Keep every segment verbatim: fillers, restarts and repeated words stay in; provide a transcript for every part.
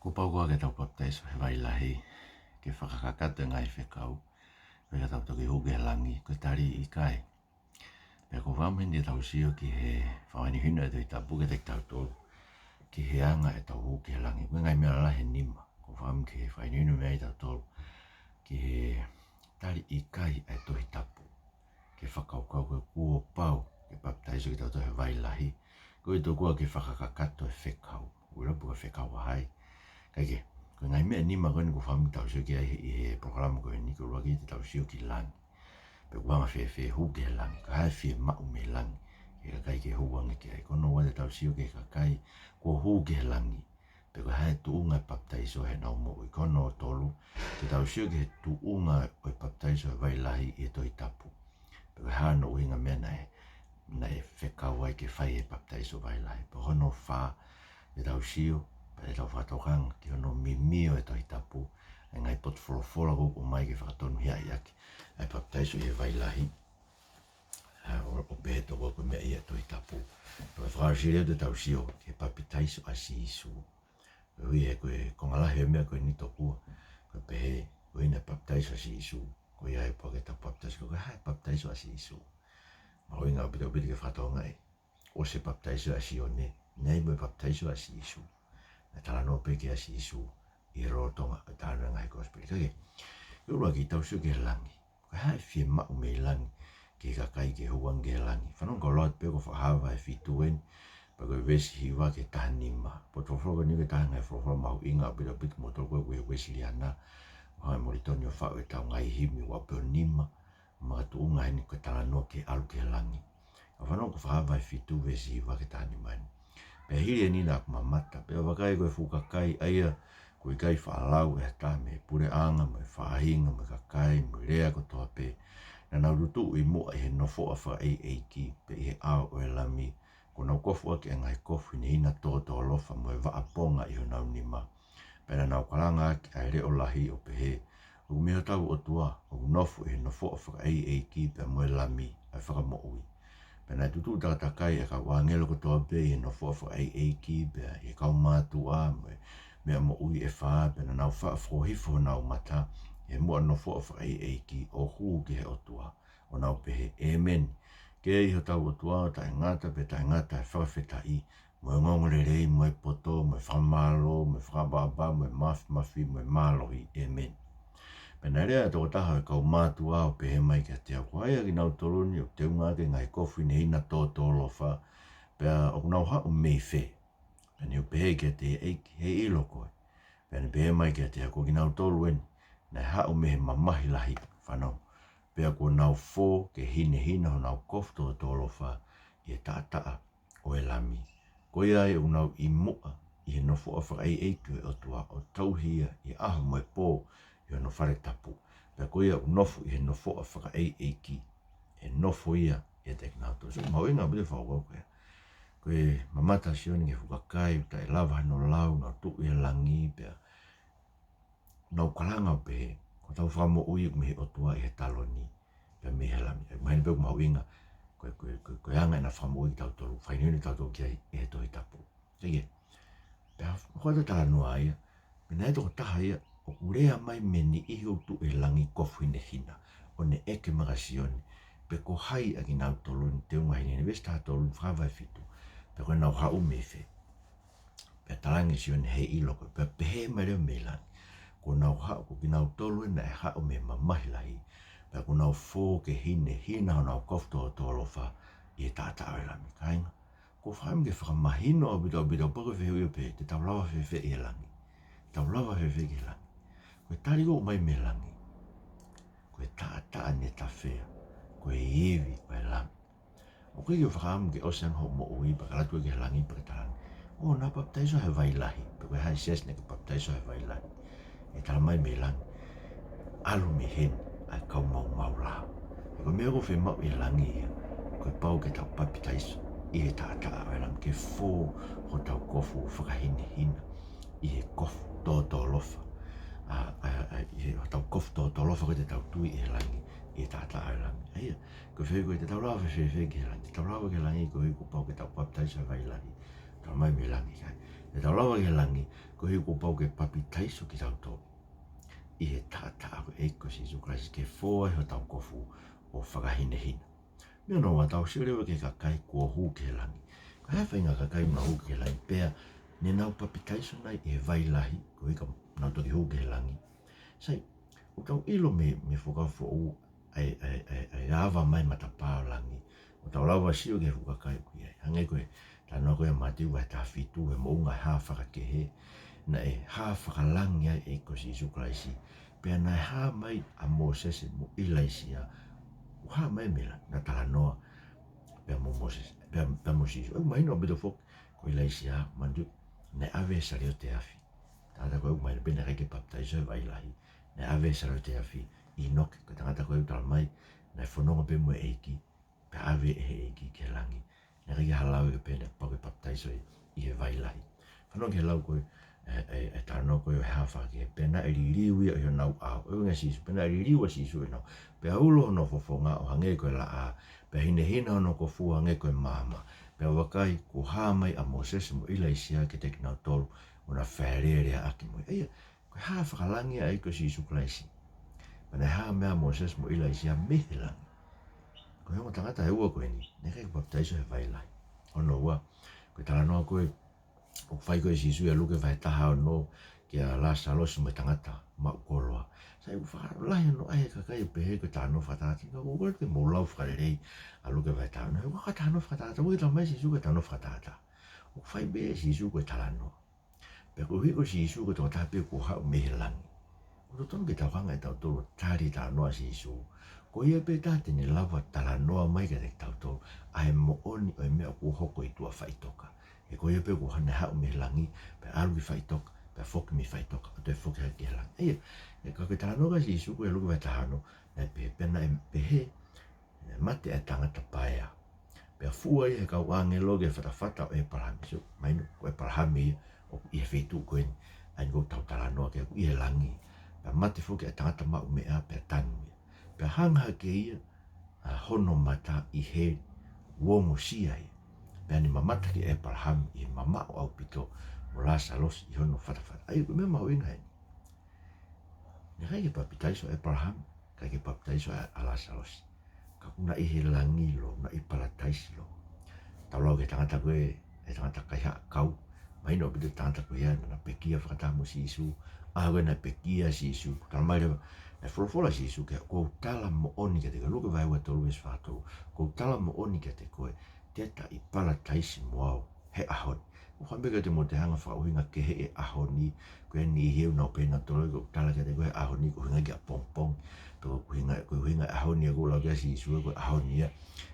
Kuo pau koā ke tau papitaiso he vai lahi, ke fakakakato e ngaahi fekau, pea ka tau toki hū ki he langi? Ko e tali, ʻikai. Pea ʻoku ou fakaʻamu heni ke tau sio ki he fakahinohino ʻa e Tohi Tapu kiate kitautolu ki he anga ʻetau hū ki he langi. Ko e ngaahi meʻa lalahi ʻe nima ʻoku ou fakaʻamu ke fakahinohino mei ai kitautolu ki he tali ʻikai ʻa e Tohi Tapu ki he fakakaukau ko ē kuo pau ke papitaiso kitautolu he vai lahi, koeʻuhi tokua ke fakakakato e fekau. ʻUluaki, ko e fekau ʻa hai? Kae kehe, ko e ngaahi meʻa ʻe nima ko eni ʻoku ou fakaʻamu ke tau sio ki ai ʻi he polokalama ko eni. Ko e ʻuluaki, te tau sio ki langi. Pe ʻoku anga fēfē e hū ki he langi? Ko e hā e fiemaʻu mei langi ki he kakai ke hū ange ki ai? Ko hono ua, te tau sio ki he kakai kuo hū ki he langi, pe ko e hā e tuʻunga e papitaiso heʻenau moʻui. Ko hono tolu, te tau sio ki he tuʻunga ʻo e papitaiso he vai lahi ʻi he Tohi Tapu, pe ko e hā hono ʻuhinga e meʻa naʻe, naʻe fekau ai ke fai e papitaiso vai lahi. Pea ko hono fā, te tau sio, pea te tau fakatokanga ki hono mimio e Tohi Tapu ʻa e ngaahi potu folofola ʻoku ʻomai ke fakatonuhiaʻi ʻaki ʻa e papitaiso ʻi he vai lahi, ʻa, ʻo, ʻo pehē tokua ko e meʻa ia ʻa e Tohi Tapu. Pea ko e fakaʻosi leva, te tau sio ki he papitaiso ʻa Sīsū. Koeʻuhi he ko e konga lahi e meʻa ko eni tokua, ko e pehē, ko ʻene papitaiso ʻa Sīsū, ko ia ai pē ke tau papitaiso. Ko e hā e papitaiso ʻa Sīsū? Mahuʻinga ʻaupito ʻaupito ke fakatokangaʻi. ʻOsi e papitaiso ʻa Sione, naʻe ʻi ai mo e papitaiso ʻa Sīsū. Naʻe talanoa pē ki ai ʻa Sīsū ʻi he lolotonga ʻo e talanoa e ngaahi kosipeli. Kae kehe, ko e ʻuluaki, tau sio ki he langi. Ko e hā e fiemaʻu mei langi ki he kakai ke hū ange ki he langi? Fanongo kau lau atu pē ko e Fakahā vahe fitu eni, pea ko e veesi hiva ki he taha nima. Potu folofola ko eni ʻoku taha e ngaahi folofola mahuʻinga ʻaupito ʻaupito kiate kimoutolu ko ē ʻoku Uēsiliana, ʻo hanga ʻe Molitoni ʻo faʻu ʻetau ngaahi himi, ʻo aʻu pē ʻo nima, makatuʻunga heni ko e talanoa ki he ʻalu ki he langi. Ka fanongo ki he Fakahā vahe fitu veesi hiva ki he taha nima eni. Pea hili eni naʻa ku mamata, pea vakai, ko e fuʻu kakai ʻa ia kuo ʻikai faʻa lau ʻe ha taha mei he puleʻanga, mo e faʻahinga, mo e kakai, mo e lea kotoa pē, naʻa nau tutuʻu ʻi muʻa ʻi he nofoʻa fakaʻeiʻeiki, pea ʻi he ʻao ʻo e Lami, kuo nau kofu ʻaki ʻa e ngaahi kofu hinehina tōtōlofa mo e vaʻa ponga ʻi honau nima. Pea naʻa nau kalanga ʻaki ʻa e leʻo lahi ʻo pehē, ʻOku mei hotau ʻOtua ʻoku nofo ʻi he nofoʻa fakaʻeiʻeiki pea mo e Lami ʻa e fakamoʻui. Pea naʻe tutuʻu takatakai ʻa e kau ʻāngelo kotoa pē ʻi he nofoʻa fakaʻeiʻeiki, pea ʻi he kau mātuʻa mo e meʻa moʻui ʻe fā, pea naʻa nau faʻa fokohifo honau mata ʻi he muʻa nofoʻa fakaʻeiʻeiki ʻo hū ki he ʻOtua, ʻo nau pehē, ʻĒmeni. Ke ʻi hotau ʻOtua ʻo taʻengata pea taʻengata e fakafetaʻi, mo e ongoongolelei, mo e poto, mo e fakamālō, mo e fakaʻapaʻapa, mo e māfimafi, mo e mālohi. ʻĒmeni. Pea naʻe lea ʻa e tokotaha ʻo e kau mātuʻa ʻo pehē mai kiate au, Ko hai ʻa kinautolu ni ʻoku teunga ʻaki e ngaahi kofu hinehina tōtōlofa, pea ʻoku nau haʻu mei fē? Pea ne u pehē kiate ia, ʻEiki, ʻe ʻilo koe. Pea ne pehē mai kiate au, Ko kinautolu eni naʻe haʻu mei he mamahi lahi, fanongo, pea kuo nau fō ke hinehina honau kofu tōtōlofa ʻi he taʻataʻa ʻo e Lami. Ko ia ai ʻoku nau ʻi muʻa ʻi he nofoʻa fakaʻeiʻeiki ʻo e ʻOtua, ʻo tauhi ia ʻi he ʻaho mo e pō ʻi hono fale tapu. Pea ko ia ʻoku nofo ʻi he nofoʻa fakaʻeiʻeiki, ʻe nofo ia ʻiate kinautolu. So, mahuʻinga ʻaupito e fakakaukau ko ē. Ko e mamata ʻa Sione ki he fuʻu kakai ʻoku taʻelava hano lau, nau tuʻu ʻi he langi, pea nau kalanga ʻo pehē, Ko hotau fakamoʻui ʻoku mei he ʻOtua ʻi he taloni, pea mei he Lami. ʻOku mahino pē ʻoku mahuʻinga, ko e, ko e, ko e, ko e anga ʻena fakamoʻui kitautolu, fakahinohino kitautolu ki ai ʻe he Tohi Tapu. Kae kehe, pea ko e talanoa ia, mei he tokotaha ia ʻoku lea mai mei he niʻihi ʻoku tuʻu ʻi he langi kofu hinehina, ʻo ne ʻeke mai kia Sione, Pe ko hai ʻa kinautolu ni ʻoku teunga hinehina, veesi taha tolu, Fakahā vahe fitu, Pe ko ʻenau haʻu mei fē? Pea talaange ʻe Sione, He ʻilo koe. Pea pehē mai leva mei langi, Kuo nau haʻu, ko kinautolu eni naʻe haʻu mei he mamahi lahi, pea kuo nau fō ke hinehina honau kofu tōtōlofa ʻi he taʻataʻa ʻo e Lami. Kāinga, ʻoku ou fakaʻamu ke fakamahino ʻaupito ʻaupito, pea ko e fehuʻi ʻo pehē, Te tau lava fēfē ki he langi? Tau lava fēfē ki he langi? Ko e tali ʻoku ʻomai mei langi, ko e taʻataʻa ne tafea, ko e ivi ʻo e Lami. ʻOku ʻikai ke u fakaʻamu ke ʻosi ange hoʻo moʻui pea ke ʻalu atu ki he langi pea ke talaange, ʻŌ, naʻa ku papitaiso he vai lahi, pe ko e hā e siasi naʻa ke papitaiso he vai lahi. ʻE talamai mei langi, ʻAlu mei heni, ʻa e kau maumau lao. He ko e meʻa ʻoku fiemaʻu ʻi langi ia, kuo pau ke tau papitaiso ʻi he taʻataʻa ʻo e Lami, ke fō hotau kofu fakahinehina ʻi he kofu tōtōlofa. ʻA, ʻa, ʻa, ʻi he hotau kofu tōtōlofa ko ē te tau tui ʻi he langi, ʻi he taʻataʻa ʻo e Lami. ʻA ia, ko e fehuʻi ko ē, te tau lava fēfē ki he langi? Te tau lava ki he langi koeʻuhi kuo pau ke tau papitaiso he vai lahi? Talamai mei langi, ʻikai. Te tau lava ki he langi Koeʻuhi kuo pau ke papitaiso kitautolu ʻi he taʻataʻa ʻo e ʻEiki ko Sīsū Kalaisi ke fō ai hotau kofu ʻo fakahinehina. Meʻa hono ua, tau sio leva ki he kakai kuo hū ki he langi. Ko e hā e faʻahinga kakai naʻa nau hū ki he langi, pea naʻa nau papitaiso nai ʻi he vai lahi, koeʻuhi ka nau toki hū ki he langi? Sai, ʻoku tau ʻilo mei, mei he Fuakava Foʻou ʻa e, ʻa e, ʻa e, ʻa e ava mai matapā ʻo langi. ʻOku tau lava sio ki he fuʻu kakai ʻoku ʻi ai. Hangē ko e talanoa ko ē ʻa Mātiu vahe taha fitu, he moʻunga hā fakakehe, naʻe hā fakalangi ai e ʻEiki ko Sīsū Kalaisi. Pea naʻe hā mai ʻa Mōsese mo ʻIlaisiā. ʻO hā mai mei langi, naʻa nau talanoa pea mo Mōsese, pea, pea mo Sīsū. ʻOku mahino ʻaupito foki ko ʻIlaisiā, manatuʻi, naʻe ʻave e saliote afi. Tangata ko ē ʻoku mahino pē naʻe ʻikai ke papitaiso he vai lahi. Naʻe ʻave e saliote afi ʻa ʻĪnoke, ko e tangata ko ē ʻoku talamai naʻe fononga pē mo e ʻEiki, pea ʻave ʻe he ʻEiki ki he langi. Naʻe ʻikai ke hala ʻo pehē naʻe pau ke papitaiso ʻi, ʻi he vai lahi. Fanongo ki he lau ko ē ʻa e, ʻa e, ʻa e talanoa ko ē ʻo e hā fakakehe, pea naʻe liliu ia ʻi honau ʻao. ʻUhinga ʻa Sīsū, pea naʻe liliu ʻa Sīsū ʻi honau ʻao. Pea ulo hono fofonga ʻo hangē ko e laʻā, pea hinehina hono kofu ʻo hangē ko e maama. Pea vakai, kuo hā mai ʻa Mōsese mo ʻIlaisiā kiate kinautolu, ʻo na faʻa leleaʻaki mo ia. ʻA ia, ko e hā fakalangi ʻa e ʻEiki ko Sīsū Kalaisi. Pea naʻe hā mai ʻa Mōsese mo ʻIlaisiā mei he langi. Ko e ongo tangata ʻe ua ko eni, naʻe ʻikai ke papitaiso he vai lahi. Hono ua, ko e talanoa ko ē ʻoku fai ko ē ʻe Sīsū ʻia Luke vahe taha ono, kia Lāsalosi mo e tangata maʻu koloa. Sai, ʻoku fakalahi hono ʻai ʻe he kakai ʻo pehē ko e talanoa fakataʻataʻa, ka ʻoku ou kole ke mou lau fakalelei ʻa Luke vahe taha ono. He ʻoku ʻikai ko ha talanoa fakataʻataʻa, ʻoku ʻikai ke talamai ʻe Sīsū ko e talanoa fakataʻataʻa. ʻOku fai pē ʻe Sīsū ko e talanoa. Pea koeʻuhi ko Sīsū ko e tokotaha pē kuo haʻu mei he langi, ʻoku totonu ke tau hanga ʻe tautolu ʻo tali e talanoa ʻa Sīsū. Ko ia pē taha te ne lava talanoa mai kiate kitautolu ʻa e moʻoni ʻo e meʻa kuo hoko ʻi tuʻa faʻitoka. He ko ia pē kuo ne haʻu mei he langi, pea ʻalu ki faʻitoka, pea foki mei faʻitoka, ʻo toe foki hake ki he langi. ʻA ia, ʻa e, ka ko e talanoa ko ē ʻa Sīsū ko ē ʻia Luke vahe taha ono, naʻe pehē, pea naʻe pehē, naʻe mate ʻa e tangata paea. Pea fua ia ʻe he kau ʻāngelo ki he fatafata ʻo ʻĒpalahame. So, mahino ko ʻĒpalahame ia ʻoku ʻi he feituʻu ko eni ʻa eni ʻoku tau talanoa ki ai, ʻoku ʻi he langi. Pea mate foki ʻa e tangata maʻumeʻa, pea tanu ia. Pea hanga hake ia ʻa hono mata ʻi he uongosia ia. Pea ne mamata kia ʻĒpalahame ʻi he mamaʻo ʻaupito, mo Lāsalosi ʻi hono fatafata. ʻA ia, ko e meʻa mahuʻinga eni. Naʻe ʻikai ke papitaiso ʻa ʻĒpalahame, ʻikai ke papitaiso ʻa, ʻa Lāsalosi. Ka kuo na ʻi he langi lō, na ʻi Palataisi lō. Tau lau ki he tangata ko ē, ʻa e tangata kaihaʻa kau. Mahino ʻaupito e tangata ko ia naʻa na pekia fakataha mo Sīsū. ʻAho ko ē naʻe pekia ai ʻa Sīsū, talamai leva, naʻe folofola ʻa Sīsū ki ai, ʻOku ou tala moʻoni kiate koe, Luke vahe ua tolu veesi fā tolu, ʻOku ou tala moʻoni kiate koe, te ta ʻi Palataisi mo au he ʻaho ni. ʻOku ou fakaʻamu pē kiate kimoutolu te u hanga ʻo fakaʻuhinga kehe e ʻaho ni, ko e niʻihi ʻoku nau pehē ʻe nautolu, ʻoku ou tala kiate koe he ʻaho ni, ko e ʻuhinga ki ʻapongipongi. Pe ko e ʻuhinga, ko e ʻuhinga e ʻaho ni ʻoku lau ki ai ʻa Sīsū, ko e ʻaho ni ia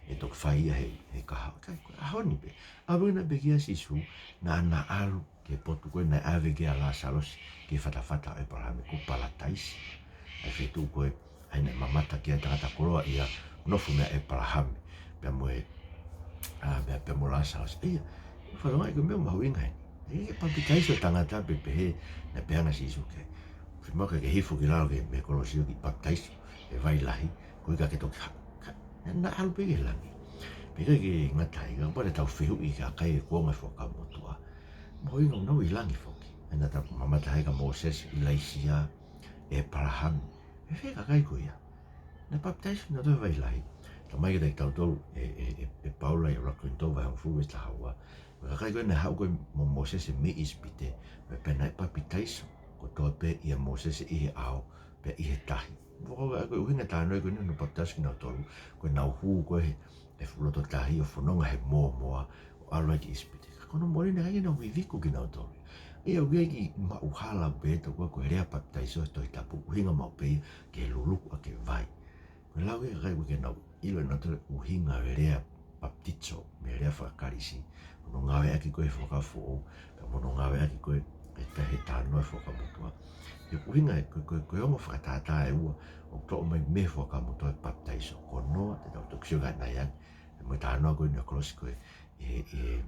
ʻe toki fai ia he, he kahaʻu. ʻIkai, ko e ʻaho ni pē. ʻAho ko ē naʻe pekia ai ʻa Sīsū, naʻa na ʻalu ki he potu ko ē naʻe ʻave ki ai ʻa Lāsalosi, ki he fatafata ʻo ʻĒpalahame, ko Palataisi. ʻA e feituʻu ko ē ʻa ia naʻe mamata ki ai e tangata koloaʻia, nofo meia ʻĒpalahame, pea mo e, ʻa, pea, pea mo Lāsalosi. ʻA ia, fatongia ko e meʻa mahuʻinga eni. ʻIkai ke papitaiso e tangata pea pehē naʻe pehē ange ʻa Sīsū ke, fiemaʻu ke ke hifo ki lalo ki he, mei he kolosi ʻo ke papitaiso he vai lahi, koeʻuhi ka ke toki haʻu. Ka, naʻa na ʻalu pē ki he langi. Pea ʻikai ke ngata ai, kapau te tau fehuʻi ki he kakai ʻi he kuonga ʻo e Fuakava Motuʻa, mahuʻinga ʻoku nau ʻi langi foki. ʻA ia naʻa tau mamata ai kia Mōsese, ʻIlaisiā, ʻĒpalahame. Fēfē e kakai ko ia naʻe papitaiso nautolu he vai lahi? Talamai kiate kitautolu ʻe, ʻe, ʻe, ʻe Paula ʻi he ʻuluaki Kolinitō vahe hongofulu veesi taha ua, ko e kakai ko ē naʻe haʻu ko ē mo Mōsese mei ʻIsipite, pea, pea naʻe papitaiso kotoa pē ʻia Mōsese ʻi he ʻao, pea ʻi he tahi. Ko e, ko e ʻuhinga e talanoa ko eni hono papitaiso kinautolu, ko ʻenau hū ko ē he, he fuʻu loto tahi ʻo fononga he mōmoa, ʻo ʻalu ai ki ʻIsipite. Ka ko hono moʻoni naʻe ʻikai ke nau viviku kinautolu. ʻA ia ʻoku ʻikai ke maʻu hala pē ʻe tautolu ko e lea papitaiso he Tohi Tapu, ʻuhinga maʻu pē ia ki he luluku ʻaki e vai. Ko e lau ia ʻa e kakai ʻoku ʻikai ke nau ʻilo ʻe nautolu e ʻuhinga e lea papitaiso mei he lea faka-Kalisi, mo hono ngāueʻaki ko ē he Fuakava Foʻou, pea mo hono ngāueʻaki ko ē he ta-, he talanoa he Fuakava Motuʻa. He ʻuhinga ē, ko e, ko e, ko e ongo fakatātā ʻe ua ʻoku toʻo mai mei he Fuakava Motuʻa e papitaiso. Ko Noa, te tau toki sio ki ai ʻanai ange, pea mo e talanoa ko eni ʻo e kolosi ko ē ʻi he, ʻi he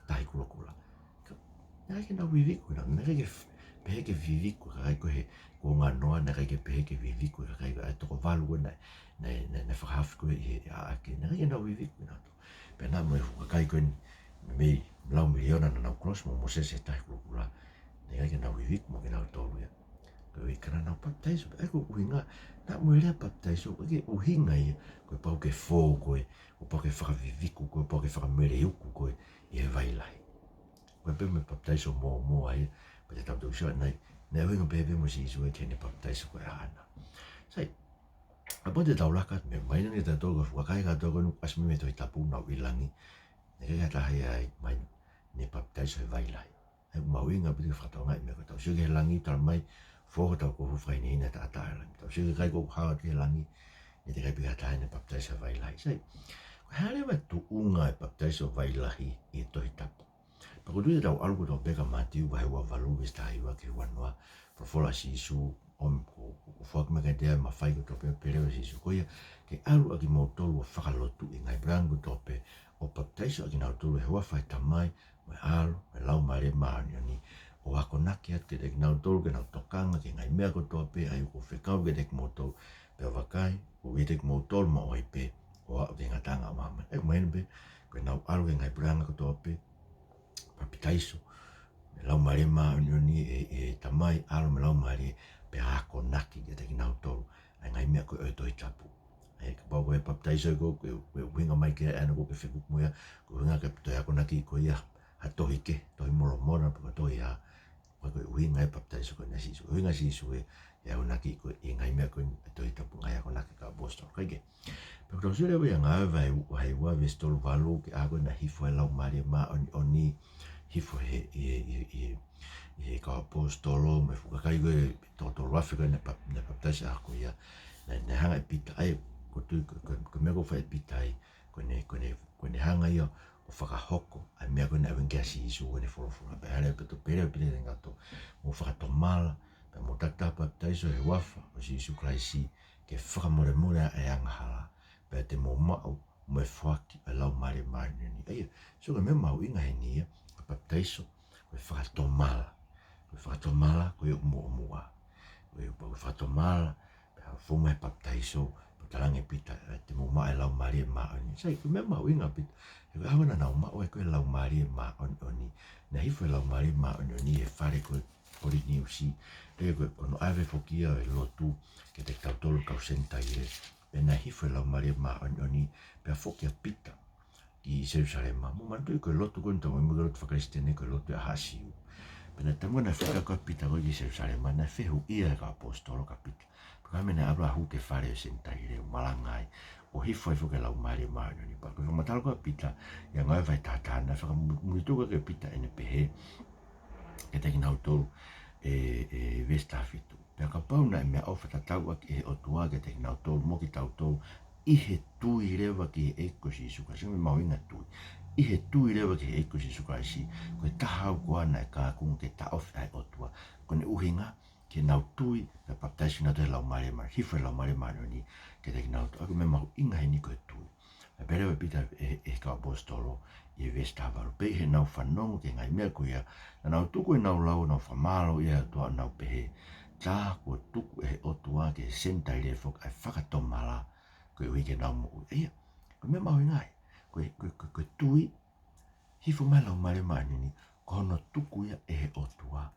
Tahi Kulokula. Ka, naʻe ʻikai ke nau viviku, naʻe, naʻe ʻikai ke f-, pehē ke viviku e kakai ko ē he kuonga ʻo Noa, naʻe ʻikai ke pehē ke viviku e kakai ko ē ʻa e toko valu ko ē naʻe, naʻe, naʻe, naʻe fakahaofi ko ē ʻi he ʻaʻake, naʻe ʻikai ke nau viviku nautolu. Pea naʻa mo e fuʻu kakai ko eni, mei he lau miliona naʻa nau kolosi mo Mōsese he Tahi Kulokula, naʻe ʻIkai ke nau viviku mo kinautolu ia. Ko e ʻuhi ka naʻa nau papitaiso, ʻa ia ko e ʻuhinga, naʻa mo e lea papitaiso, ʻoku ʻikai ke ʻuhinga ia, kuo pau ke fō koe, kuo pau ke fakaviviku koe, kuo pau ke fakameleuku koe ʻi he vai lahi. Ko e pehē mo e papitaiso mōmoa ia, pea te tau toki sio ʻanenai, naʻe ʻuhinga pehē pē mo Sīsū ia ki heʻene papitaiso ko ē ʻa Hāna. Sai, kapau te tau laka atu mei ai, mahino ʻe kitautolu ko e fuʻu kakai kātoa ko eni ʻoku ʻasi mei he Tohi Tapu naʻa nau ʻi langi, naʻe ʻikai ke ʻi ai ha taha ia ʻi ai, mahino, ne papitaiso he vai lahi. ʻA ia ʻoku mahuʻinga ʻaupito ke fakatokangaʻi e meʻa ko ē, tau sio ki he langi, talamai, fō hotau kofu, fakahinehina e taʻataʻa ʻo e langi. Tau sio ki he kakai kuo hao atu ki he langi, naʻe teʻeki ai pē ke ʻi ai ha taha ia ne papitaiso he vai lahi. Sai, ko e hā leva e tuʻunga e papitaiso vai lahi ʻi he Tohi Tapu? Pea ʻoku ou tui te tau ʻalu kotoa pē kia Mātiu vahe ua valu veesi taha hiva ki he ua noa, folofola ʻa Sīsū, ʻomi ko, ko, ko e foaki mai kiate ia e mafai kotoa pē, pehē leva ʻe Sīsū ko ia, ke ʻalu ʻa kimoutolu ʻo fakalotuʻi e ngaahi puleʻanga kotoa pē, ʻo papitaiso ʻa kinautolu ʻi he huafa ʻo e Tamai, mo e ʻAlo, mo e Laumālie Māʻoniʻoni, ʻo akonaki atu kiate kinautolu ke nau tokanga ki he ngaahi meʻa kotoa pē ʻa ia ʻoku ou fekau kiate kimoutolu, pea vakai, ʻoku ou ʻiate kimoutolu maʻu ai pē, ʻo aʻu ki he ngataʻanga ʻo māmani. ʻA ia ʻoku mahino pē, ko ʻenau ʻalu ki he ngaahi puleʻanga kotoa pē, papitaiso, mo e Laumālie Māʻoniʻoni, ʻe, ʻe Tamai, ʻAlo mo e Laumālie, pea akonaki kiate kinautolu ʻa e ngaahi meʻa ko ē ʻo e Tohi Tapu. ʻA ia kapau ko e papitaiso ia ko, ko, ko e ʻuhinga mai ki ai ʻa ena ʻoku ke fekuki mo ia, ko e ʻuhinga ke toe akonaki ko ia ha tohi kehe, Tohi Molomona, pe ko e tohi ʻa, ko e ʻuhinga e papitaiso ko ena ʻa Sīsū. ʻUhinga ʻa Sīsū ē, ʻe akonaki ko e ngaahi meʻa ko ē ʻa e Tohi Tapu, ngaahi akonaki ʻa e kau ʻaposetolo. Kae kehe, pea ko ʻetau sio leva ia Ngāue vahe, vahe ua veesi tolu valu, ki he ʻaho ko ē naʻe hifo ai e Laumālie Māʻoniʻoni, hifo he, ʻi he, ʻi he, ʻi he, ʻi he kau ʻaposetolo, mo e fuʻu kakai ko ē toko tolu afe ko ē naʻe pap-, naʻe papitaiso he ʻaho ko ia, naʻe, naʻe hanga ʻe Pita, ʻa ia, ʻoku ou tui ko, ko, ko e meʻa ʻoku fai ʻe Pita ai, ko ʻene, ko ʻene, ko ʻene hanga ia ʻo fakahoko ʻa e meʻa ko ē naʻe ʻuhinga ki ai ʻa Sīsū ʻi heʻene folofola. Pea ʻalu ʻa Pita ʻo pehē leva ʻe Pita ki he kau ʻaposetolo, mou fakatomala, pea mou taki taha papitaiso he huafa ʻo Sīsū Kalaisi, ke fakamolemole ʻa e angahala, pea te mou maʻu mo e foaki ʻo e Laumālie Māʻoniʻoni. ʻA ia, sio ko e meʻa mahuʻinga heni ia, ko e papitaiso, ko e fakatomala. Ko e fakatomala, ko ia ʻoku muʻomuʻa. Ko e, ko e fakatomala, pea fou mai e papitaiso, pea talaange ʻe Pita, ʻe, te mou maʻu e Laumālie Māʻoniʻoni. Sai, ko e meʻa mahuʻinga ʻaupito, he ko e ʻaho naʻa nau maʻu ai ko ē e Laumālie Māʻoniʻoni, naʻe hifo e Laumālie Māʻoniʻoni he fale ko ē ʻo Koliniusi, ʻa ia ko e, ko hono ʻave foki ia ʻo e lotu kiate kitautolu kau Senitaile, pea naʻe hifo e Laumālie Māʻoniʻoni, pea foki ʻa Pita ki Selusalema. Mou manatuʻi ko e lotu ko eni ʻoku tau ʻi ai mo e lotu faka-Kalisitiane ko e lotu ʻa e Siu. Pea naʻe taimi naʻe foki ai ko ē ʻa Pita ko ē ki Selusalema, naʻe fehuʻia ʻe he kau ʻaposetolo kia Pita, pe ko e hā e meʻa naʻe ʻalu ai ʻo hū ki he fale ʻo e Senitaile ʻo malanga ai, ʻo hifo ai foki e Laumālie Māʻoniʻoni. Pea ko e fakamatala ko ē ʻa Pita, ʻia Ngāue vahe taha taha, naʻe fakamulituli ko ē ʻe Pita ʻene pehē kiate kinautolu, ʻe, ʻe, veesi taha fitu. Pea kapau naʻe meʻaʻofa tatau ʻaki ʻe he ʻOtua kiate kinautolu mo kitautolu, ʻi he tui leva ki he ʻEiki ko Sīsū Kalaisi. Meʻa mahuʻinga e tui. ʻI he tui leva ki he ʻEiki ko Sīsū Kalaisi, ko e taha au koā naʻe kaunga ke taʻofi ʻa e ʻOtua. Ko ʻene ʻuhinga, ke nau tui, pea papitaiso kinautolu he Laumālie Mā-, hifo e Laumālie Māʻoniʻoni kiate kinautolu. ʻA ia ko e meʻa mahuʻinga heni ko e tui. Pea pehē leva ʻe Pita ʻe, ʻe he kau ʻaposetolo, ʻi he veesi taha valu, pea ʻi heʻenau fanongo ki he ngaahi meʻa ko ia, naʻa nau tuku ʻenau lau ʻo nau fakamālō ʻi he ʻOtua ʻo nau pehē, tā kuo tuku ʻe he ʻOtua ki he Senitaile foki ʻa e fakatomala, koeʻuhi ke nau moʻui. ʻA ia, ko e meʻa mahuʻinga ia, ko e, ko e, ko e, ko e tui, hifo mai e Laumālie Māʻoniʻoni, ko hono tuku ia ʻe he ʻOtua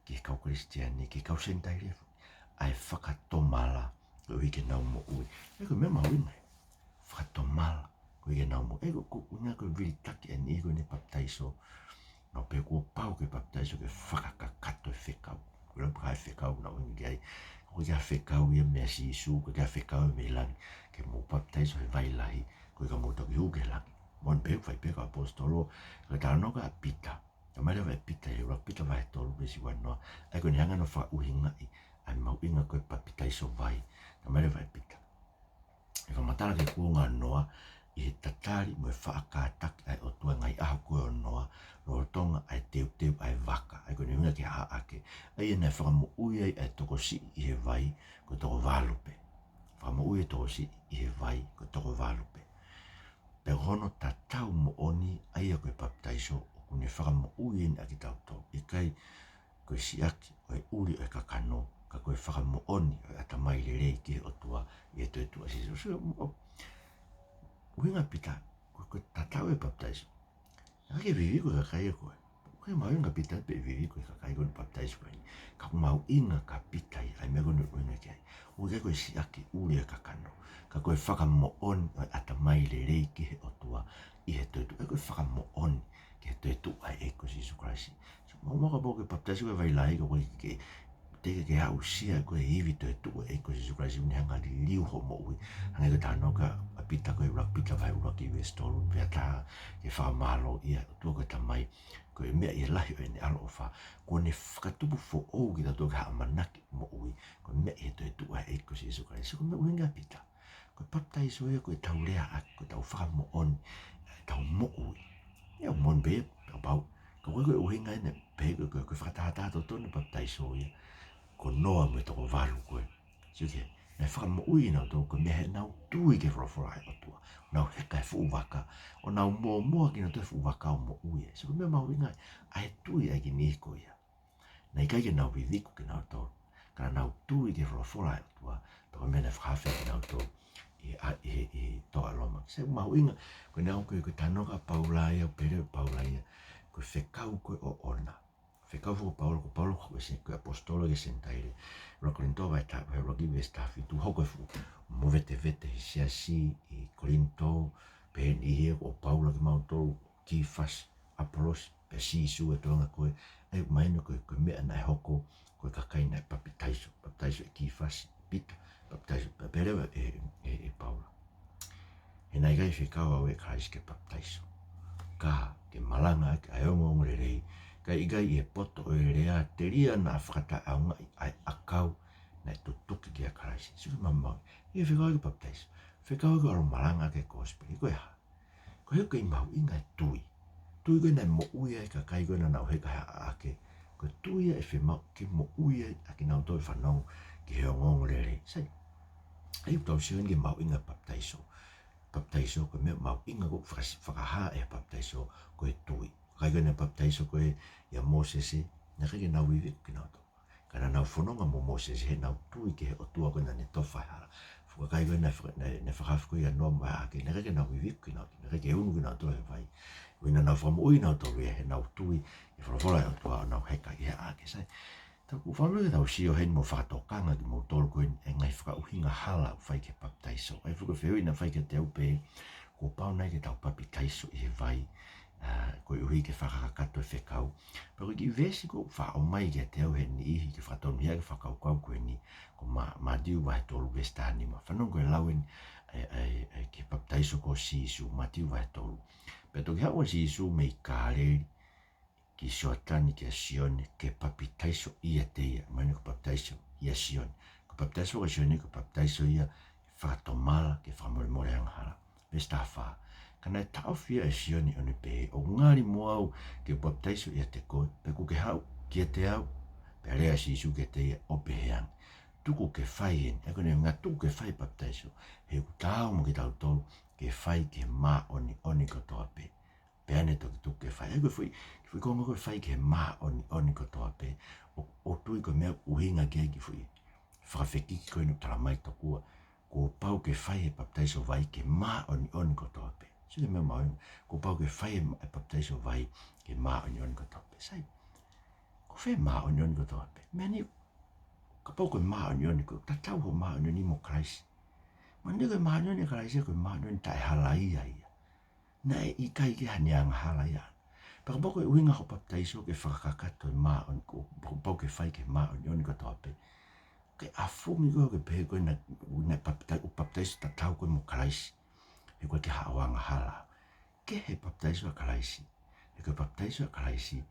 ki he kau Kalisitiane, ki he kau Senitaile foki, ʻa e fakatomala, koeʻuhi ke nau moʻui. ʻA ia ko e meʻa mahuʻinga ia, fakatomala, koeʻuhi ke nau moʻui. ʻA ia ko, ko, ko e ʻuhinga ko e vilitaki ʻa e niʻihi ko eni ʻoku papitaiso, nau pehē kuo pau ke papitaiso ke fakakakato e fekau. Ko e lau pē ʻa e fekau naʻe ʻuhinga ki ai, ko e ʻikai ha fekau ia meia Sīsū, ko e ʻikai ha fekau ia mei langi, ke mou papitaiso he vai lahi, koeʻuhi ka mou toki hū ki langi. Moʻoni pē, fai pē kau ʻaposetolo, ka talanoa ko ē ʻa Pita. Talamai leva ʻe Pita, ʻi he ʻuluaki Pita vahe tolu veesi ua noa, ʻa ia ko ʻene hanga ʻo fakaʻuhingaʻi ʻa e mahuʻinga ko ē e papitaiso vai. Talamai leva ʻe Pita, ʻi he fakamatala ki he kuonga ʻo Noa, ʻi he tatali mo e faʻa kātaki ʻa e ʻOtua he ngaahi ʻaho ko ē ʻo Noa, lolotonga ʻa e teuteu ʻa e vaka. ʻA ia ko ʻene ʻuhinga ki he ʻaʻake. ʻA ia naʻe fakamoʻui ai ʻa e tokosiʻi ʻi he vai, ko e toko valu pē. Fakamoʻui e tokosiʻi ʻi he vai, ko e toko valu pē. Pea ko hono tatau moʻoni, ʻa ia ko e papitaiso, ʻoku ne fakamoʻui eni ʻa kitautolu. ʻIkai ko e siʻaki ʻo e ʻuli ʻo e kakano, ka ko e fakamoʻoni ʻo e ʻatamai lelei ki he ʻOtua ʻi he toetuʻu ʻa Sīsū. So, ʻo, ʻuhinga ʻa Pita, ko, ko e tatau e papitaiso, naʻe ʻikai ke viviku e kakai ia ko ē. ʻOku ʻikai mahuʻinga ʻa Pita pe viviku e kakai ko ē naʻe papitaiso ko eni. Ka ʻoku mahuʻinga kia Pita ia, ʻa e meʻa ko eni ʻoku ʻuhinga ki ai. ʻOku ʻikai ko e siʻaki ʻuli ʻo e kakano, ka ko e fakamoʻoni ʻo e ʻatamai lelei ki he ʻOtua ʻi he toetuʻu. ʻA ia ko e fakamoʻoni ki he toetuʻu ʻa e ʻEiki ko Sīsū Kalaisi. So, mahuʻinga kapau ke papitaiso ki he vai lahi, ka ʻoku ʻikai ke, teʻeki ke aʻusia ʻe koe e ivi toetuʻu ʻa e ʻEiki ko Sīsū Kalaisi, ʻoku ne hanga ʻo liliu hoʻo moʻui. Hangē ko e talanoa ʻa Pita ko ē ʻuluaki Pita vahe ʻuluaki veesi tolu, pea tā ke fakamālō ʻia ʻOtua ko e Tamai, ko e meʻa ʻi he lahi ʻo ʻene ʻaloʻofa, kuo ne fakatupu foʻou kitautolu ki ha ʻamanaki moʻui, ko e meʻa ʻi he toetuʻu ʻa e ʻEiki ko Sīsū Kalaisi. Ko e meʻa ʻoku ʻuhinga kia Pita. Ko e papitaiso ia ko ʻetau leaʻaki, ko ʻetau fakamoʻoni, ʻetau moʻui. ʻIo, moʻoni pē, kapau, ka ʻoku ʻikai ko e ʻuhinga ʻene, pehē ko e, ko e, ko e fakatātā totonu e papitaiso ia ko Noa mo e toko valu ko ē. Sio ki ai, naʻe fakamoʻui kinautolu ko e meʻa he naʻa nau tui ki he folofola ʻa e ʻOtua. Nau heka he fuʻu vaka, ʻo nau mōmoa kinautolu he fuʻu vaka ʻo moʻui ai. So ko e meʻa mahuʻinga ʻa e tui ʻa e kiʻi niʻihi ko ia. Naʻe ʻikai ke nau viviku kinautolu, ka naʻa nau tui ki he folofola ʻa e ʻOtua, pea ko e meʻa naʻe fakahaofi kinautolu ʻi he, ʻi he, ʻi he toa Loma. Sai, mahuʻinga, ko e ʻuhinga ko e, ko e talanoa ʻa Paula ia, pehē ʻe Paula ia, ko e fekau ko ē ʻoʻona. Fekau foki ʻa Paula, ko Paula ko e se-, ko e ʻaposetolo ki he Senitaile. ʻUluaki Kolinitō vahe taha, vahe ʻuluaki veesi taha fitu, hoko e fuʻu movetevete he siasi ʻi Kolinitō, pehē ʻe he niʻihi ko Paula kimautolu, Kifasi, ʻApolosi, pea Sīsū ʻa e toenga ko ē, ʻa ia ʻoku mahino ko e, ko e meʻa naʻe hoko, ko e kakai naʻe papitaiso, papitaiso ʻe Kifasi, Pita, papitaiso, pea pehē leva ʻe, ʻe, ʻe Paula. He naʻe ʻikai fekau au ʻe Kalaisi ke papitaiso, ka ke malangaʻaki ʻa e ongoongolelei, kae ʻikai ʻi he poto ʻo e lea, telia naʻa fakataʻeʻaongaʻi ʻa e ʻakau naʻe tutuki kia Kalaisi. Sio ki he maumau, ʻikai fekau au ke papitaiso, fekau au ke ʻalu ʻo malangaʻaki e kosipeli, ko e hā? Ko e hā? Ko e mahuʻinga e tui. Tui ko ē naʻe moʻui ai e kakai ko ē naʻa nau heka he ʻaʻake. Ko e tui ia ʻe fiemaʻu ke moʻui ai ʻa kinautolu ʻe fanongo ki he ongoongolelei. Sai. ʻA ia ʻoku tau sio heni ki he mahuʻinga e papitaiso. Papitaiso ko e meʻa mahuʻinga ʻoku fakasi-, fakahā ʻe he papitaiso ko e tui. Kakai ko ē naʻe papitaiso ko ē ʻia Mōsese, naʻe ʻikai ke nau viviku kinautolu. Ka naʻa nau fononga mo Mōsese he naʻa nau tui ki he ʻOtua ko ē naʻa ne tofa e hala. Fuʻu kakai ko ē naʻe faka-, naʻe, naʻe fakahaofi ko ē ʻia Noa mo e ʻaʻake, naʻe ʻikai ke nau viviku kinautolu, naʻe ʻikai ke unu kinautolu he vai. Ko ia naʻa nau fakamoʻui kinautolu ia he naʻa nau tui ki he folofola ʻa e ʻOtua ʻo nau heka ʻi he ʻaʻake. Sai, tau, ʻoku ou fiemaʻu ke tau sio heni mo fakatokanga kimoutolu ko eni e ngaahi fakaʻuhinga hala ʻoku fai ki he papitaiso. ʻA ia foki ko e fehuʻi naʻe fai kiate au pē, kuo pau nai ke tau papitaiso ʻi he vai, ā, koeʻuhi ke fakakakato e fekau? Pea ko e kiʻi veesi ʻoku faʻa ʻomai kiate au ʻe he niʻihi ke fakatonuhiaʻi e fakakaukau ko eni, ko Ma-, Mātiu vahe tolu veesi taha nima. Fanongo ki he lau eni, ē, ē, ē, ki he papitaiso ko ē ʻa Sīsū, Mātiu vahe tolu. Pea toki haʻu ʻa Sīsū mei Kāleli ki Sioatani kia Sione ke papitaiso ʻiate ia. Mahino ko e papitaiso ʻia Sione. Ko e papitaiso ʻa Sione ko e papitaiso ia fakatomala ke fakamolemole angahala. Veesi taha fā. Ka naʻe taʻofi ia ʻe Sione ʻo ne pehē, ʻOku ngali mo au ke u papitaiso ʻiate koe, pea ʻoku ke haʻu kiate au? Pea lea ʻa Sīsū kiate ia ʻo pehē ange, Tuku ke fai eni. ʻA ia ko ʻene ʻuhinga tuku ke fai e papitaiso, he ʻoku taau mo kitautolu ke fai ki he māʻoniʻoni kotoa pē. Pea ne toki tuku ke fai. ʻA ia ko e foʻi, foʻi konga ko ē fai ki he māʻoniʻoni kotoa pē. ʻO, ʻoku ou tui ko e meʻa ʻoku ʻuhinga ki ai e kiʻi foʻi fakafekiki ko eni ʻoku talamai tokua, kuo pau ke fai e papitaiso vai ki he māʻoniʻoni kotoa pē. Sio ki he meʻa mahuʻinga, kuo pau ke fai e ma-, e papitaiso vai ki he māʻoniʻoni kotoa pē. Sai, ko fē māʻoniʻoni kotoa pē? Meʻa ni, kapau ko e māʻoniʻoni, ʻoku tatau hoʻo māʻoniʻoni mo Kalaisi. Mahino ko e māʻoniʻoni ʻa Kalaisi ko e māʻoniʻoni taʻehalaia ia. Naʻe ʻikai ke ʻi ai haʻane angahala ia. Pea kapau ko e ʻuhinga hoʻo papitaiso ke fakakakato e māʻoni-, ko, kuo pau ke fai ki he māʻoniʻoni kotoa pē, ke ʻafungi koe ke pehē ko ē naʻa, naʻa papitai-, ʻoku papitaiso tatau koe mo Kalaisi, he ʻoku ʻikai ke ʻi ai haʻo angahala. Kehe e papitaiso ʻa Kalaisi. He ko e papitaiso ʻa Kalaisi,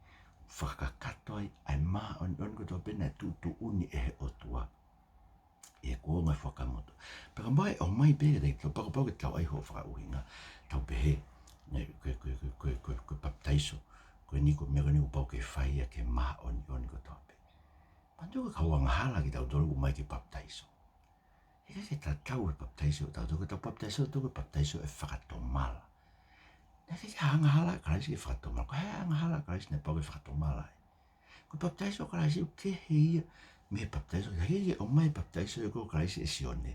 fakakakato ai ʻa e māʻoniʻoni kotoa pē naʻe tuʻutuʻuni ʻe he ʻOtua ʻi he kuonga Fuakava Motuʻa. Pea kapau ʻe ʻomai pē kiate kitautolu, pea kapau ke tau ʻai hoʻo fakaʻuhinga, tau pehē, ne, ko e, ko e papitaiso ko eni, ko e meʻa ko eni kuo pau ke fai ia ki he māʻoniʻoni kotoa pē. Mahino ko e kau angahala kitautolu ʻoku ʻomai ki he papitaiso. He ʻikai ke tatau e papitaiso ʻatautolu, ko ʻetau papitaiso ʻatautolu ko e papitaiso ʻo e fakatomala. Naʻe ʻikai ke angahala ʻa Kalaisi ke fakatomala. Ko e hā e angahala ʻa Kalaisi naʻe pau ke fakatomala ai? Ko e papitaiso ʻa Kalaisi ʻoku kehe ia mei he papitaiso, ʻikai ke ʻomai e papitaiso ia ko ē ʻa Kalaisi ʻe Sione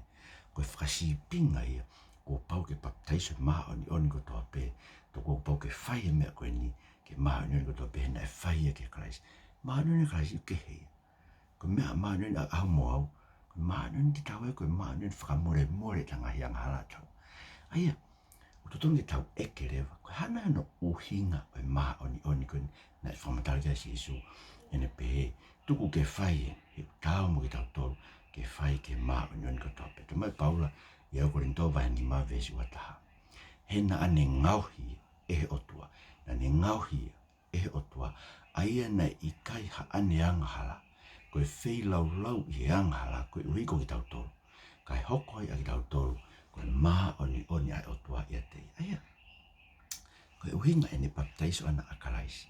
ko e fakasīpinga ia kuo pau ke papitaiso e māʻoniʻoni kotoa pē, tokua kuo pau ke fai e meʻa ko eni ki he māʻoniʻoni kotoa pē he naʻe fai ia kia Kalaisi. Māʻoniʻoni ʻa Kalaisi ʻoku kehe ia. Ko e meʻa māʻoniʻoni ʻa, ʻaho mo au, ko e māʻoniʻoni te tau ʻai, ko e māʻoniʻoni fakamolemole ʻetau ngaahi angahala ʻatautolu. ʻA ia, ʻoku totonu ke tau ʻeke leva, ko e hā nai hono ʻuhinga ʻo e māʻoniʻoni ko eni naʻe fakamatala ki ai ʻa Sīsū, ʻene pehē, tuku ke fai ē, he ʻoku taau mo kitautolu ke fai ki he māʻoniʻoni kotoa pē. Talamai ʻe Paula ʻia Kolinitō vahe nima veesi ua taha: He naʻa ne ngaohi ʻe he ʻOtua, naʻa ne ngaohi ʻe he ʻOtua ʻa ia naʻe ʻikai haʻane angahala, ko e feilaulau ʻi he angahala koeʻuhi ko kitautolu, kae hoko ai ʻa kitautolu ko e māʻoniʻoni ʻa e ʻOtua ʻiate ia. ʻA ia, ko e ʻuhinga ʻene papitaiso ʻana ʻa Kalaisi,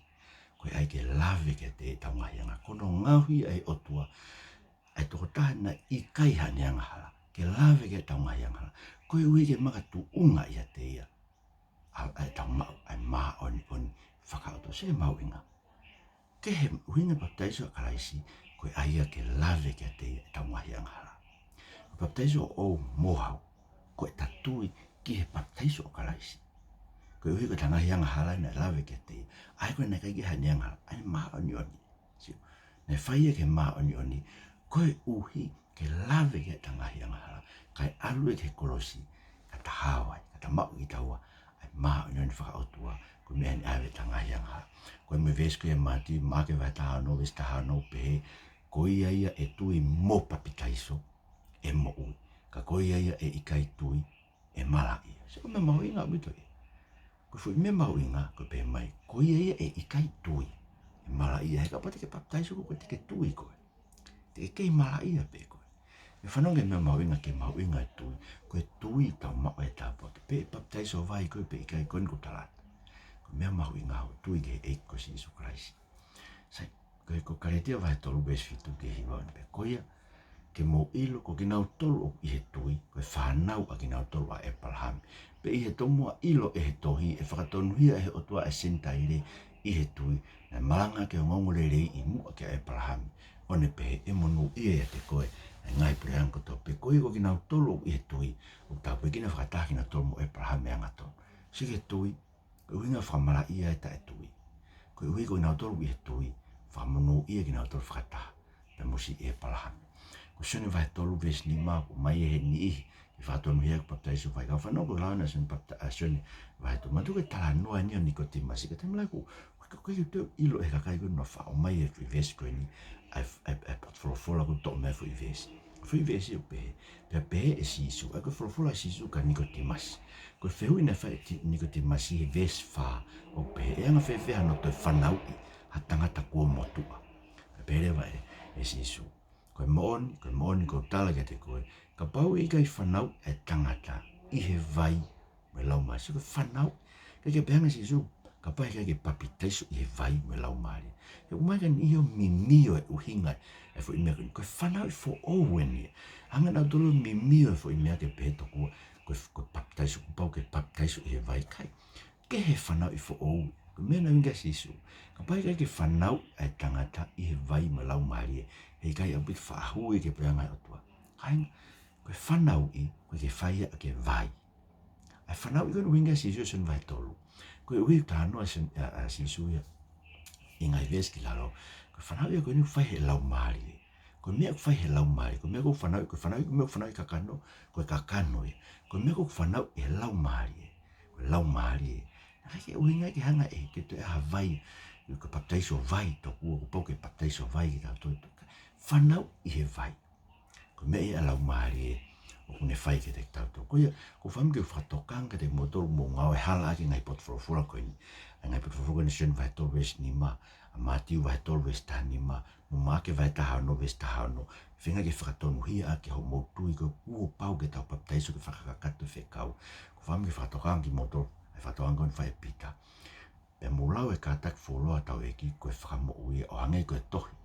ko e ʻai ke lave kiate ia ʻetau ngaahi angahala. Ko hono ngaohi ʻe he ʻOtua ʻa e tokotaha naʻe ʻikai haʻane angahala, ke lave ki heʻetau ngaahi angahala, koeʻuhi ke makatuʻunga ʻiate ia ʻa, ʻa ʻetau maʻu ʻa e māʻoniʻoni fakaʻotua. Sio ki he mahuʻinga. Ko e ʻuhinga e papitaiso ʻa Kalaisi, ko e ʻai ia ke lave kiate ia ʻetau ngaahi angahala. Ko e papitaiso ʻoʻou mo au, ko ʻeta tui ki he papitaiso ʻa Kalaisi, koeʻuhi ko ʻeta ngaahi angahala naʻe lave kiate ia, ʻa ia ko ē naʻe ʻikai ke haʻane angahala, ʻa e māʻoniʻoni. Sio, naʻe fai ia ki he māʻoniʻoni, koeʻuhi ke lave ki heʻeta ngaahi angahala, kae ʻalu ia ki he kolosi, ka ta hao ai, ka ta maʻu kitaua ʻa e māʻoniʻoni fakaʻotua, ko e meʻa ʻeni ʻave ʻeta ngaahi angahala. Ko e meʻa veesi ko ia ʻia Mātiu, Maʻake vahe taha ono, veesi taha ono, pehē, ko ia ia ʻe tui mo papitaiso, ʻe moʻui. Ka ko ia ia ʻe ʻikai tui, ʻe malaʻia. Sio ko e meʻa mahuʻinga ʻaupito ia. Ko e foʻi meʻa mahuʻinga, ko e pehē mai, ko ia ia ʻe ʻikai tui, ʻe malaʻia. He kapau te ke papitaiso koe, te ke tui koe, te ke kei malaʻia pē koe. Meʻa fanongo ki he meʻa mahuʻinga ki he mahuʻinga e tui. Ko e tui tau maʻu e tāpuaki. Pe ʻe papitaiso vai koe pe ʻikai, ko eni ʻoku tala atu. Ko e meʻa mahuʻinga hoʻo tui ki he ʻEiki ko Sīsū Kalaisi. Sai, ko e, ko Kalētia vahe tolu veesi fitu ki he hiva ʻoku pehē, ko ia, ke mou ʻilo, ko kinautolu ʻoku ʻi he tui, ko e fānau ʻa kinautolu ʻa ʻĒpalahame. Pea ʻi he tomuʻa ʻilo ʻe he tohi, ʻe fakatonuhia ʻe he ʻOtua ʻa e Senitaile ʻi he tui, naʻe malanga ʻaki ʻa e ongoongolelei ʻi muʻa kia ʻĒpalahame, ʻo ne pehē, ʻe monūʻia ʻiate koe ʻa e ngaahi puleʻanga kotoa pē. Ko ia ko kinautolu ʻoku ʻi he tui, ʻoku tāpuekina fakataha kinautolu mo ʻĒpalahame angatonu. Sio ki he tui, ko e ʻuhinga fakamalaʻia e taʻetui. Koeʻuhi ko kinautolu ʻi he tui, fakamonūʻia kinautolu fakataha pea mo siʻi ʻĒpalahame. Ko Sione vahe tolu veesi nima, ʻoku ʻomai ʻe he niʻihi ke fakatonuhia ke papitaiso vai. Ka fanongo ko e lau ʻa Sione papita-, ʻa Sione vahe tolu. Manatuʻi ko e talanoa ʻeni ʻo Nikotīmasi. Ka taimi lahi ʻoku, ʻoku, ʻoku ʻikai ke toe ʻilo ʻe he kakai ko eni naʻa faʻa ʻomai e foʻi veesi ko eni, ʻa e, ʻa e, ʻa e potufolofola ʻoku toʻo mai e foʻi veesi. Foʻi veesi ʻoku pehē, pea pehē ʻe Sīsū, ʻa ia ko e folofola ʻa Sīsū kia Nikotīmasi. Ko e fehuʻi naʻe fai ʻe Ti-, Nikotīmasi he veesi fā, ʻoku pehē, ʻe anga fēfē hano toe fanauʻi ha tangata kuo motuʻa? Pea pehē leva ʻe, ʻe Sīsū, ko e moʻoni, ko e moʻoni ʻoku ou tala kiate koe, kapau ʻe ʻikai fanauʻi e tangata ʻi he vai mo e Laumālie. Sio ko e fanauʻi. ʻIkai ke pehē ange ʻe Sīsū, kapau ʻe ʻikai ke papitaiso ʻi he vai mo e Laumālie. He ʻoku ʻomai e kakai ʻo mimio e ʻuhinga e foʻi meʻa ko eni. Ko e fanauʻi foʻou eni. Hanga ʻe nautolu ʻo mimio e foʻi meʻa ke pehē tokua ko e, ko e papitaiso, kuo pau ke papitaiso ʻi he vai, ʻikai. Kehe e fanauʻi foʻou. Ko e meʻa naʻe ʻuhinga ki ai ʻa Sīsū, kapau ʻe ʻikai ke fanauʻi e tangata ʻi he vai mo e Laumālie, heʻikai ʻaupito faʻa hū ia ki he puleʻanga ʻo e ʻOtua. Kāinga, ko e fanauʻi, ʻoku ʻikai ke fai ia ʻaki e vai. ʻA e fanauʻi ko eni ʻoku ʻuhinga ki ai ʻa Sīsū ʻi Sione vahe tolu. Koeʻuhi ʻoku talanoa Sione, ʻa, ʻa Sīsū ia ʻi he ngaahi veesi ki lalo. Ko e fanauʻi ia ko eni ʻoku fai ʻe he Laumālie. Ko e meʻa ʻoku fai ʻe he Laumālie. Ko e meʻa ʻoku fanauʻi, ko e fanauʻi, ko e meʻa ʻoku fanauʻi ʻe he kakano, ko e kakano ia. Ko e meʻa ʻoku fanauʻi ʻe he Laumālie, ko e Laumālie. Naʻe ʻikai ke ʻuhinga ke hanga ʻe, ke toe ʻai ha vai, ke papitaiso vai tokua, kuo pau ke papitaiso vai kitautolu. Fanauʻi ʻi he vai. Ko e meʻa ia ʻa e Laumālie ʻoku ne fai kiate kitautolu. Ko ia, ʻoku ou fakaʻamu ke u fakatokanga kiate kimoutolu ʻoku mou ngāue hala ʻaki e ngaahi potufolofola ko eni. ʻA e ngaahi potufolofola ko eni, Sione vahe tolu veesi nima, ʻa Mātiu vahe tolu veesi taha nima, mo Maʻake vahe taha ono veesi taha ono. Feinga ke fakatonuhia ʻaki hoʻomou tui ko e kuo pau ke tau papitaiso ke fakakakato e fekau. ʻOku ou fakaʻamu ke u fakatokanga kimoutolu, ʻa e fakatokanga ko eni naʻe fai ʻe Pita. Pea mou lau e kātaki fuoloa hotau ʻEiki ko e Fakamoʻui, ʻo hangē ko e tohi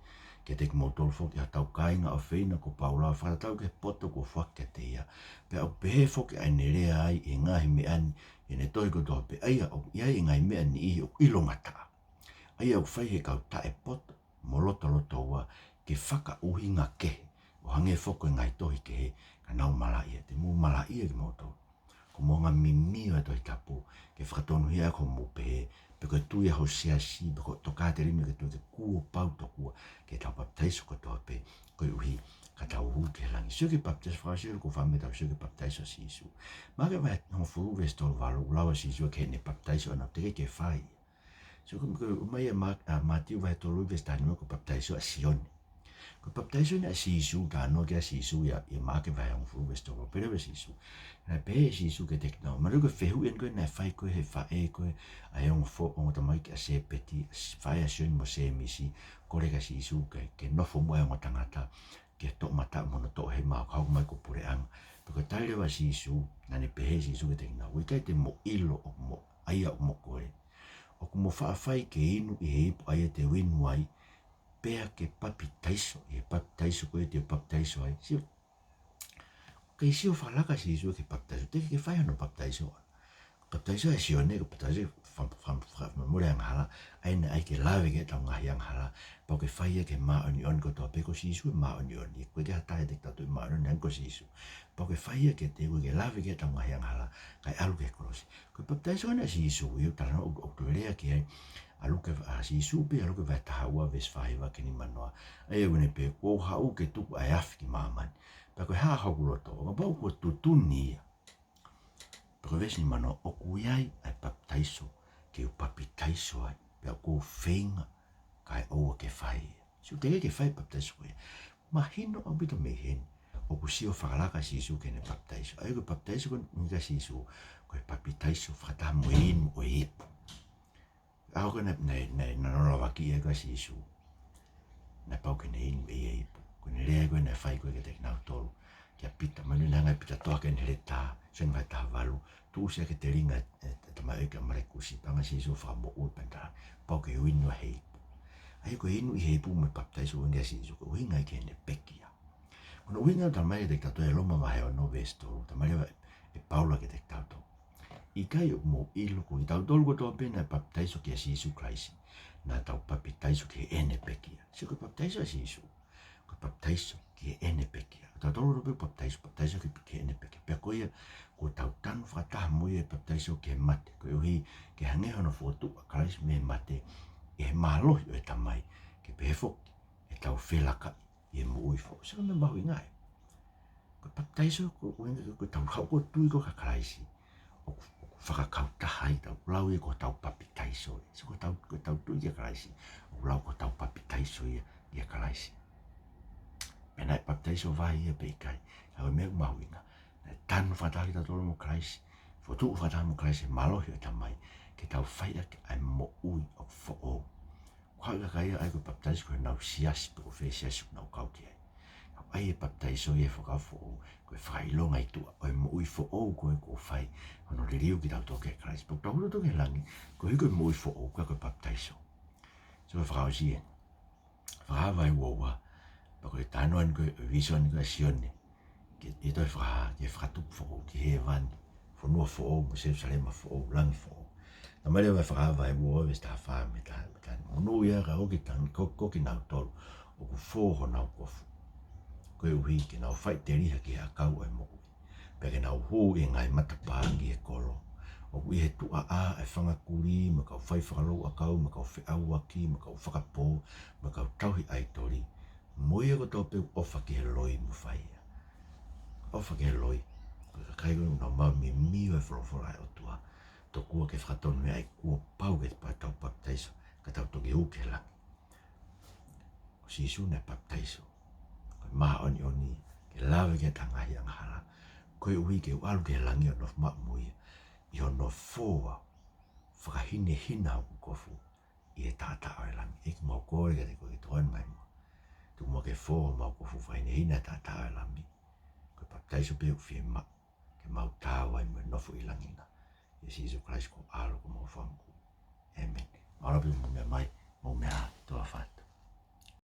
kiate kimoutolu foki, ʻe hotau kāinga ʻofeina ko Paula, fakatatau ki he poto kuo foaki kiate ia. Pea ʻoku pehē foki ʻa ʻene lea ai ʻi he ngaahi meʻa ni ʻi heʻene tohi kotoa pē, ʻa ia ʻoku ʻi ai e ngaahi meʻa ʻe niʻihi ʻoku ʻilongataʻa, ʻa ia ʻoku fai ʻe he kau taʻepoto mo lotolotoua, ke fakaʻuhinga kehe, ʻo hangē foki ko e ngaahi tohi kehe, ka nau malaʻia. Te mou malaʻia kimoutolu. ʻOku Ko e moʻunga mimi ʻo e Tohi Tapu, ke fakatonuhia ai ko hoʻomou pehē, pe ko e tui ʻa ho siasi, pe ko e tokāteline ke tui ke kuo pau tokua ke tau papitaiso kotoa pē, koeʻuhi ka tau hū ki he langi. Sio ki he papitaiso, fakaʻosi ʻoku ou fakaʻamu ke tau sio ki he papitaiso ʻa Sīsū. Maʻake vahe hongofulu veesi tolu valu, ʻoku lau ʻa Sīsū ki heʻene papitaiso ʻana, teʻeki ke fai. So, ko, ko, ʻomai ʻa Ma-, ʻa Mātiu vahe tolu veesi taha nima ko e papitaiso ʻa Sione. Ko e papitaiso eni ʻa Sīsū, talanoa ki ai ʻa Sīsū ʻia, ʻia Maʻake vahe hongofulu veesi tolu, pehē leva ʻe Sīsū. Naʻe pehē ʻe Sīsū kiate kinaua. Mahalo ko e fehuʻi eni ko ē naʻe fai ko ē ʻe he faʻē ko ē ʻa e ongo fo-, ongo tamaiki ʻa Sēpeti, faʻē ʻa Sione mo Sēmisi, kole kia Sīsū ke, ke nofo muʻa e ongo tangata, ke toʻomataʻu mo hono toʻohema ʻo ka hoko mai ko e puleʻanga. Pea ko e tali leva ʻa Sīsū, naʻa ne pehē ʻe Sīsū kiate kinaua, ʻoku ʻikai te mo ʻilo ʻoku mo, ʻa ia ʻoku mo kole. ʻOku mo faʻa fai ke inu ʻi he ipu ʻa ia te u inu ai, pea ke papitaiso, ʻi he papitaiso ko ia te u papitaiso ai. Sio, kei sio fakalaka ʻa Sīsū ki he papitaiso, teʻeki ke fai hano papitaiso. Papitaiso ʻa Sione, ko e papitaiso fam-, fam-, fam-, fakamolemole angahala, ʻa ia naʻe ʻai ke lave ki heʻetau ngaahi angahala, pau ke fai ia ki he māʻoniʻoni kotoa pē, ko Sīsū ʻa e māʻoniʻoni, ʻoku ʻikai ke ʻi ai ha taha ʻiate kitautolu ʻe māʻoniʻoni hangē ko Sīsū. Pau ke fai ia kiate ia, ke lave ki heʻetau ngaahi angahala, kae ʻalu ki he kolosi. Ko e papitaiso eni ʻa Sīsū, ʻoku ou talanoa, ʻoku, ʻoku ou lea ki ai, ʻa Luke, ʻa Sīsū pē, ʻa Luke vahe taha ua veesi fā hiva ki he nima noa. ʻA ia ʻoku ne pehē, kuo u haʻu ke tuku ʻa e afi ki māmani. Pea ko e hā hoku loto, ʻo kapau kuo tuʻutuʻuni ia. Pea ko e veesi nima noa, ʻoku ʻi ai ʻa e papitaiso ke u papitaiso ai, pea ʻoku ou feinga kae ʻoua ke fai ia. Sio, teʻeki ke fai e papitaiso ko ia. Mahino ʻaupito mei heni ʻoku sio fakalaka ʻa Sīsū ki heʻene papitaiso. ʻA ia ko e papitaiso ko eni ʻa Sīsū, ko e papitaiso fakataha mo e inu ʻo e ipu. ʻAho ko ē naʻe, naʻe, naʻe, naʻe nolavaki ai ko ē ʻa Sīsū, naʻe pau ke ne inu ʻe ia e ipu. Ko ʻene lea ko ē naʻe fai ko ē kiate kinautolu, kia Pita, mahino naʻe hanga ʻe Pita ʻo toʻo hake ʻene heletā, Sione vahe taha valu, tuʻusi hake e telinga ʻo e, e tamaioʻeiki ʻa Malekusi, pea hanga ʻe Sīsū ʻo fakamoʻui pea ne tala, pau ke u inu he ipu. ʻA ia ko e inu ʻi he ipu mo e papitaiso ʻoku ʻuhinga ia ʻa Sīsū, ko e ʻuhinga ia ki heʻene pekia. Ko hono ʻuhinga ʻoku talamai kiate kitautolu ʻe Loma vahe ono veesi tolu, talamai leva ʻe Paula kiate kitautolu, ʻikai ʻoku mou ʻilo ko kitautolu kotoa pē naʻe papitaiso kia Sīsū Kalaisi, naʻa tau papitaiso ki heʻene pekia. Sio, ko e papitaiso ʻa Sīsū, ko e papitaiso ki heʻene pekia. Ko kitautolu kotoa pē ʻoku papitaiso, papitaiso ki, ki heʻene pekia. Pea ko ia, kuo tau tanu fakataha mo ia ʻi he papitaiso ki he mate, koeʻuhi ke hangē hono fokotuʻu ʻa Kalaisi mei he mate, ʻi he mālohi ʻo e Tamai, ke pehē foki ʻetau felakaʻi ʻi he moʻui foʻou. Sio ko e meʻa mahuʻinga ia. Ko e papitaiso ko e ʻuhinga ko ʻetau haʻu ko e tui ko ē kia Kalaisi, ʻoku, ʻoku fakakautaha ai ʻetau, lau ia ko ʻetau papitaiso. Sio ko ʻetau, ko ʻetau tui kia Kalaisi, ʻoku lau ko ʻetau papitaiso ia kia Kalaisi. Pe naʻe papitaiso vai ia pe ʻikai, ka ko e meʻa mahuʻinga, naʻe tanu fakataha kitautolu mo Kalaisi, fokotuʻu fakataha mo Kalaisi he mālohi ʻo e Tamai, ke tau fai ʻaki ʻa e moʻui ʻoku foʻou. Ko e kakai ia ʻa ia ʻoku papitaiso ko ʻenau siasi pe ko fē siasi ʻoku nau kau ki ai. Ka ʻoku ʻai e papitaiso ia he Fuakava Foʻou ko e fakaʻilonga ʻi tuʻa ʻo e moʻui foʻou ko ē kuo fai, hono liliu kitautolu kia Kalaisi. Pea ʻoku tau hū tautolu ki he langi, koeʻuhi ko e moʻui foʻou, ʻikai ko e papitaiso. So ko e fakaʻosi ē. Fakahā vahe ua ua, pea ko e talanoa eni ko ē, vīsone ko ē ʻa Sione, ki he, ʻi he tohi Fakahā, ki he fakatupu foʻou, ki hēvani, fonua foʻou, mo Selusalema foʻou, langi foʻou. Talamai leva ʻe Fakahā vahe ua ua veesi taha fā mo e taha, mo e taha nima, monūʻia ka ko ki-, ka ko kinautolu ʻoku fō honau kofu, koeʻuhi ke nau faʻiteliha ki he ʻakau ʻo e moʻui, pea ke nau hū ʻi he ngaahi matapā ki he kolo. ʻOku ʻi he tuʻa ʻa e fanga kulī, mo e kau fai fakalouʻakau, mo e kau feʻauaki, mo e kau fakapō, mo e kau tauhi ʻaitoli, mo ia kotoa pē ʻoku ʻofa ki he loi mo fai ia. ʻOfa ki he loi. Ko e kakai ko ē ʻoku nau maʻu e mimi ʻo e folofola ʻa e ʻOtua, tokua ke fakatonuhia ai kuo pau ke pa-, tau papitaiso, ka tau toki hū ki he langi. Ko Sīsū naʻe papitaiso. Ko e māʻoniʻoni, ke lave ki heʻeta ngaahi angahala, koeʻuhi ke u ʻalu ki he langi ʻo nofo maʻu mo ia, ʻi hono fō au, fakahinehina hoku kofu ʻi he taʻataʻa ʻo e Lami. ʻEiki, mau kole kiate koe ke tokoni mai muʻa. Tuku muʻa ke fō homau kofu, fakahinehina he taʻataʻa ʻo e Lami. Ko e papitaiso pē ʻoku fiemaʻu ke mau taau ai mo e nofo ʻi langi na. ʻIa Sīsū Kalaisi ko ho ʻAlo ko homau Fakamoʻui. ʻĒmeni. Mālō ʻaupito hoʻomou meʻa mai, mou meʻa ā, tō ā fai.